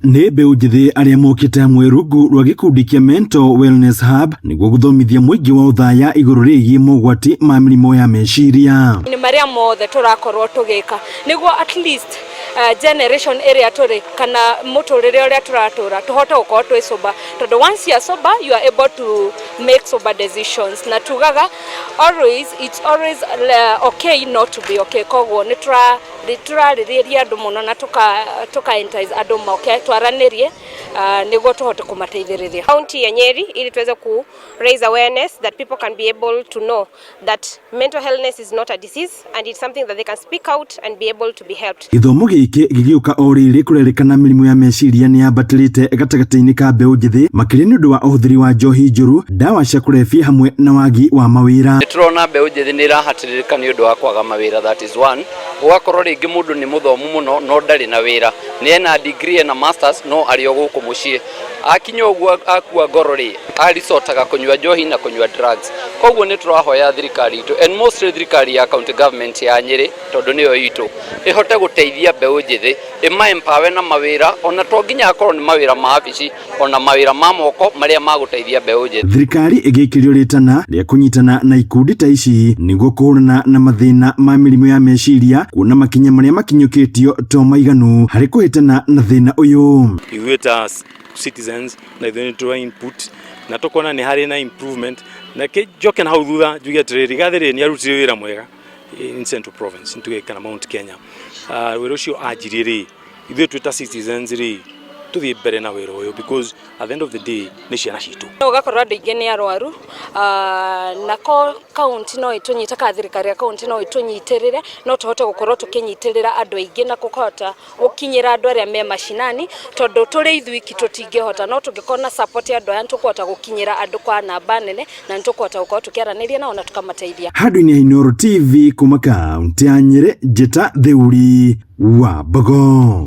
Nĩ mbeũ njĩthĩ arĩa mokĩte hamwe rungu rwa gĩkundi kĩa Mental Wellness Hub nĩguo gũthomithia mũingĩ wa Othaya igũrũ rĩgiĩ mogwati ma mĩrimũ ya meciria. Nĩ marĩa mothe tũrakorwo tũgĩka nĩguo at least generation ĩrĩa tũrĩ kana mũtũrĩre ũrĩa tũratũra tũhote gũkorwo twĩ sober, tondũ once you are sober, you are able to make sober decisions. Na tugaga always, it's always okay not to be okay. Koguo nĩ tũrarĩrĩria andũ mũno na tũka entice andũ moke twaranĩrie nĩguo tũhote kũmateithĩrĩria. County ya Nyeri ili tuweze ku raise awareness that people can be able to know that mental health is not a disease and it's something that they can speak out and be able to be helped. Gĩthomo gĩkĩ gĩgĩũka o rĩrĩ kũrerĩkana mĩrimũ ya meciria nĩ yambatĩrĩte gatagatĩ-inĩ ka mbeũ njĩthĩ, makĩria nĩ ũndũ wa ũhũthĩri wa njohi njũru, ndawa cia kũrebia hamwe na wagi wa mawĩra. Nĩ tũrona mbeũ njĩthĩ nĩ ĩrahatĩrĩrĩka nĩ ũndũ wa kwaga mawĩra, that is one. Gũgakorwo rĩngĩ mũndũ nĩ mũthomu mũno no ndarĩ na wĩra, nĩ ena degree, ena masters, no arĩ o gũkũ mũciĩ. Akinya ũguo akua ngoro rĩ, aricotaga kũnyua njohi na kũnyua drugs. Koguo nĩ tũrahoya thirikari itũ, and mostly thirikari ya county government ya Nyĩrĩ, tondũ nĩyo itũ, ĩhote gũteithia mbeũ njĩthĩ, ĩma empower na mawĩra, ona to nginya akorwo nĩ mawĩra ma wabici, ona mawĩra ma moko marĩa magũteithia mbeũ njĩthĩ. Thirikari ĩgĩikĩrio rĩtana rĩa kũnyitana na ikundi ta ici nĩguo kũhũrana na mathĩna ma mĩrimũ ya meciria, kuona makinya marĩa makinyũkĩtio to maiganu harĩ kũhĩtana na thĩna ũyũ. Ithuĩ ta citizens na ithuĩ nĩ tũra input na tũkona nĩ harĩ na improvement. Na njoke na hau thutha njuge atĩrĩrĩ, Rigathĩ rĩ nĩ arutire wĩra mwega in Central Province, nituge kana Mount Kenya. Wĩra ũcio anjirie rĩ, ithuĩ twĩ ta citizens rĩ, tũthiĩ mbere na wĩra ũyũ, because at the end of the day nĩ ciana citũ. Ũgakorwo andũ aingĩ nĩ arwaru, nako kaunti no ĩtũnyite kana thirikari ya kaunti no ĩtũnyitĩrĩre, no tũhote gũkorwo tũkĩnyitĩrĩra andũ aingĩ na kũhota gũkinyĩra andũ arĩa me macinani, tondũ tũrĩ ithuiki tũtingĩhota, no tũngĩkorwo na support ya andũ aya, nĩtũkũhota gũkinyĩra andũ kwa namba nene na nĩtũkũhota gũkorwo tũkĩaranĩria nao na tũkamateithia. Handũ-inĩ ha Inooro TV kuma kaunti ya Nyĩrĩ, Njĩta Theuri wa Mbogo.